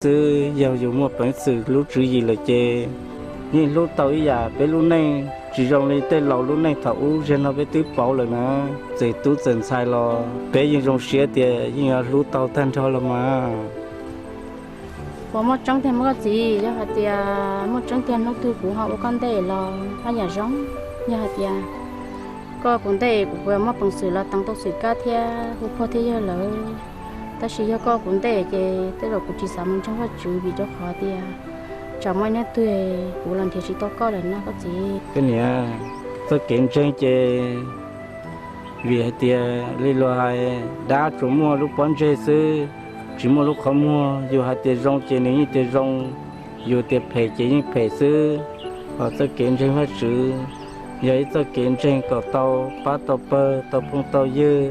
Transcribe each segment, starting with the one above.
xwb, yog yus muaj peev xwm hlub tswv yim lawm ces yeej hlub tau ib yam peb lub neej, tsis zoo li tej laus lub neej thaum ub. Zaum no peb twb paub lawm na, txawm tub txawm ntxhais los peb yeej zoo siab tias yeej yuav hlub tau tag nrho los mas. Puas muaj tseeb tiag mas koj txiv? Yog hais tias muaj tseeb tiag hnub twg kuv ho ua koj ntej los haj yam zoo. Yog hais tias koj kuv ntej kuv puas muaj peev xwm los teev tau xwm kab thiab hu pog thiab yawg lawm? Tab sis yog koj kuv ntej ces tej zaum kuv tsis xav mus ntseeg Vajtswv vim rau qhov tias tsam muaj ib hnub twg kuv los nrhiav tsis tau koj lawm no koj txiv. Koj niam, txoj kev ntseeg ces vim hais tias li luag hais, dab tsuas muaj lub pob ntseg xwb, tsis muaj lub qhov muag. Yus hais tias zoo ces nws yeej tias zoo, yus tias phem ces yeej phem xwb. Hos txoj kev ntseeg Vajtswv yog ib txoj kev ntseeg kom tau pab tau pawg, tau phooj tau ywg,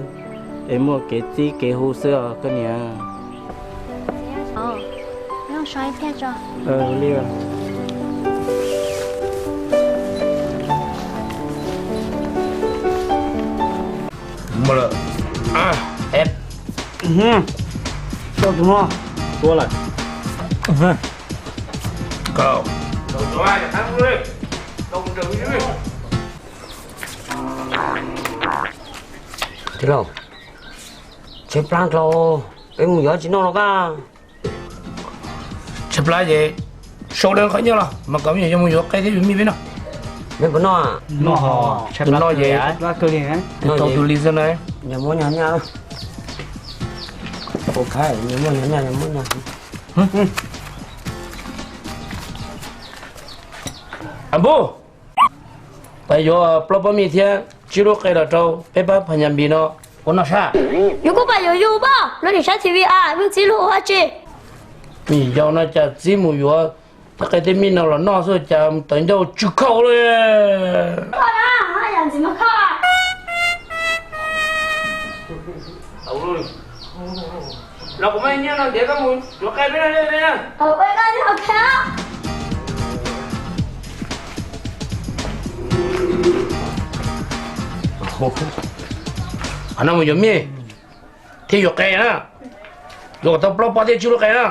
es muaj kev txib kev hu xwb os koj niam. Tij laug, tshaib plab dhau, peb mus yuav tsis noj los kaj. Tshaib plab ces sau dawb qhov nyob los mas kom me nyuam yuav mus yuav qe thiab yuav mij peb noj. Peb puas noj? Tus no ces tau tus li xwb na. Nyob muab nyob nyob. Nyob muab nyob nyob, nyob muab nyob. Ab Npub, pab yuav plaub pob mij thiab tsib lub qe los rau peb pab phas nyas npis no ua noj sab. Yus kuj pab yuav yus pab, lub nim saib T V a, mej txib lub ua dab tsi? Mij yau no cas txib mus yuav tej qe tej mij no los noj xwb cas tawv ncauj tsw khaus li. Los kuv muaj nyiaj no ntiav koj mus yuav qe peb noj. Qhov no mus yuav mij thiab yuav qe na, yuav kom tau plaub pob thiab tsib lub qe na.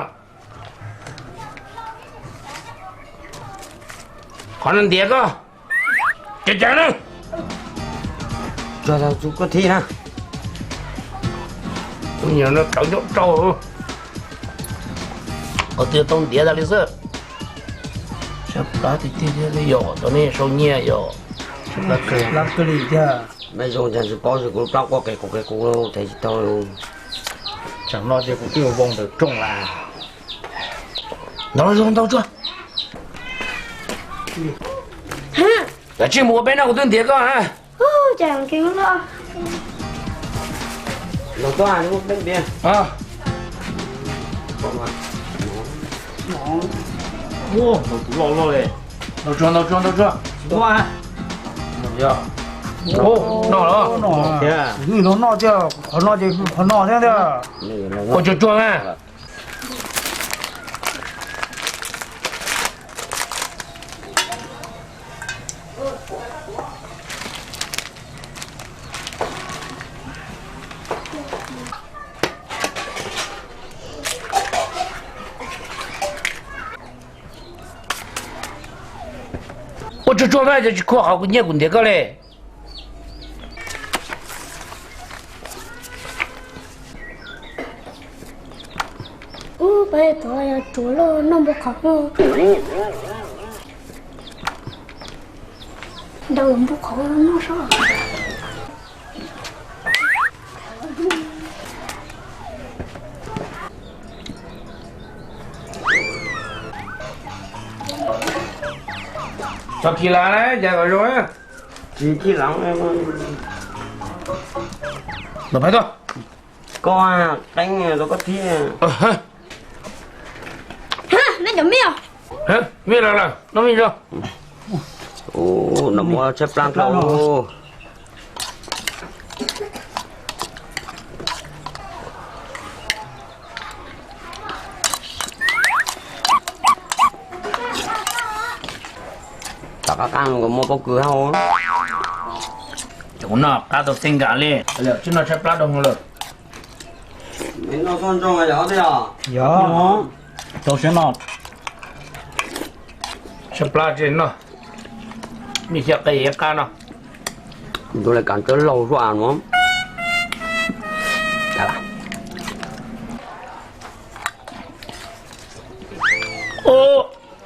Qhov no ntiav koj. Ces cas na, tsuag tau koj thib na. Kuv niam no tawv ncauj rau, qhov twg tau ntiav tas li xwb. Tshaib plab tiag tiag thiab yom, tau nej sau nyiaj yom. Tshaib plab kawg li tiag. Mej zoo cas tsis paub, kuv plab quaj qe qus qe qus them tsis tau. Tsam no ces kuv twb voo ntawm rooj lawm. Ntau zoo ntau tsuag. Kav tsij mus ua peb noj, kuv twb ntiav koj na. Ntau tsuag, ntau tsuag, ntau tsuag. Noj los? Noj thiab, qhov no ces qhov no thiab tiag. Ua tsuag tsuag na. Ua tsuag tsuag mas, tsis khuam qhov kuv nyiaj kuv ntiav koj li. Ub, peb tuav yog tsuav loj noj npua qhauv. Nrau npua qhauv noj soj. Tso kis las na, cas kom zoo na. Tsis kis las. Los pais tau. Koj qeeb rau koj thiab. Neb cov mij os. Mij los lawm, noj mij tso. Ub, noj mov tshaib plab dhau. Tom qab qab no muaj pob kws hauv. Ces kuv noj qab tau xeeb nkas li, tsis noj tshaib plab dhau lawm. Noj txob ntsoog yog thiab yog? Yog. Tau siab no, siab plab tsis no, me xyaw qe ib qab no. Tus le kav tsawb laug zuaj nuav.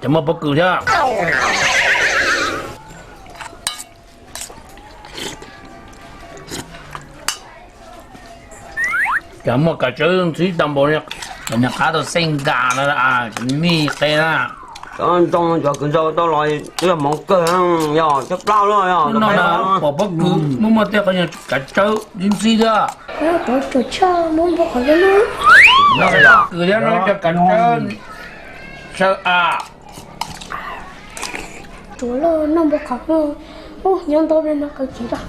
Ces muaj pob kws thiab. Ces muaj kav tsawb ntxhib tau npaum li, qab tau xeej nkas no, me qe na. Ntoo cov kws ntsaws tau los twb yog hmoov kawg, yog tsawb plab lawm yog. Hnub no pom pob kws muaj muaj tej qhov nyuag kav tsawb ntxhib thiab. Pob kws thiab no cov kav tsawb saw av. Tsuav lawm noj npua qhov no, ub nyob ntau no qawv tsev lawm.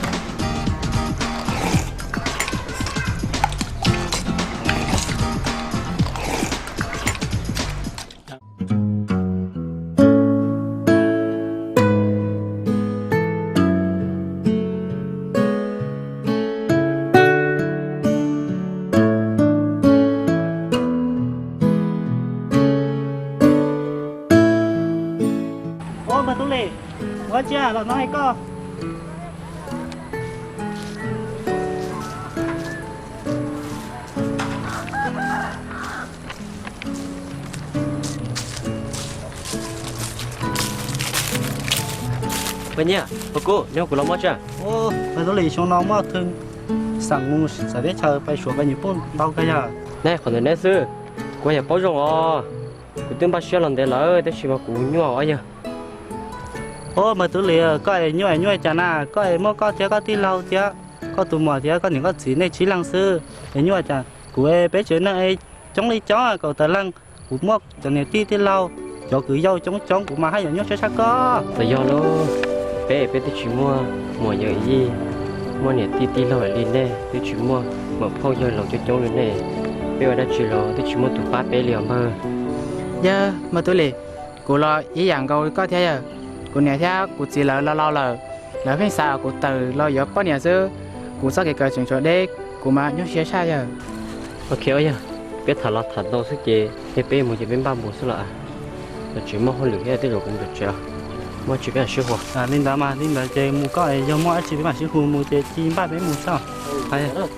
Ua, Maiv Tub Lis, ua tsi los no hais koj? Pog Nyiaj, Pog Kub, neb hu kuv los muab tsi? Maiv Tub Lis, xyoo no muaj thw xeem mus txawv teb chaws pais Suav pais Nyij Pooj ntau kawg yog. Neb qhov ntawd neb xwb, kuv yog paub zoo os. Kuv twb npaj siab los ntev lawm tab sis mas kuv nyuaj os yog. Ua, Maiv Tub Lis, koj es nyuaj es nyuaj cas na, koj es muaj koj thiab koj tij laug thiab koj tus muam thiab koj niam koj txiv nej tsib leeg xwb es nyuaj cas. Kuv es peb tsev neeg es coob li coob kaum tawm leej, kuv muaj cov niam tij tij laug, cov kwv yau coob coob, kuv mas haj yam nyuaj tshaj tshaj koj. Txawm yog lauj, peb peb twb tsis muaj muam yawm yij, muaj niam tij tij laug li nej, twb tsis muaj muam phauj yawg laus coob coob li nej, peb ua dab tsi los twb tsis muaj tus pab peb li os npawg. Yog Maiv Tub Lis, kuv los ib yam nkaus li koj thiab yawg. Kuv niam thiab kuv txiv lawv laus laus lawm, lawv pheej xav kuv tawm los yuav poj niam xwb. Kuv txoj kev kawm tseem tshuav deb, kuv mas nyuaj siab tshaj yawg. Ok yog, peb tham los tham ntau xwb ces yog peb mus ces peb npaj mus xwb los. Los tsev muaj hauj lwm thiab, tej zaum kuv mus tom tsev, muaj dab tsi peb mam sib hu. Li ntawd mas li ntawd ces mus koj, yog muaj dab tsi peb mam sib hu, mus ces cia npaj peb mus xwb.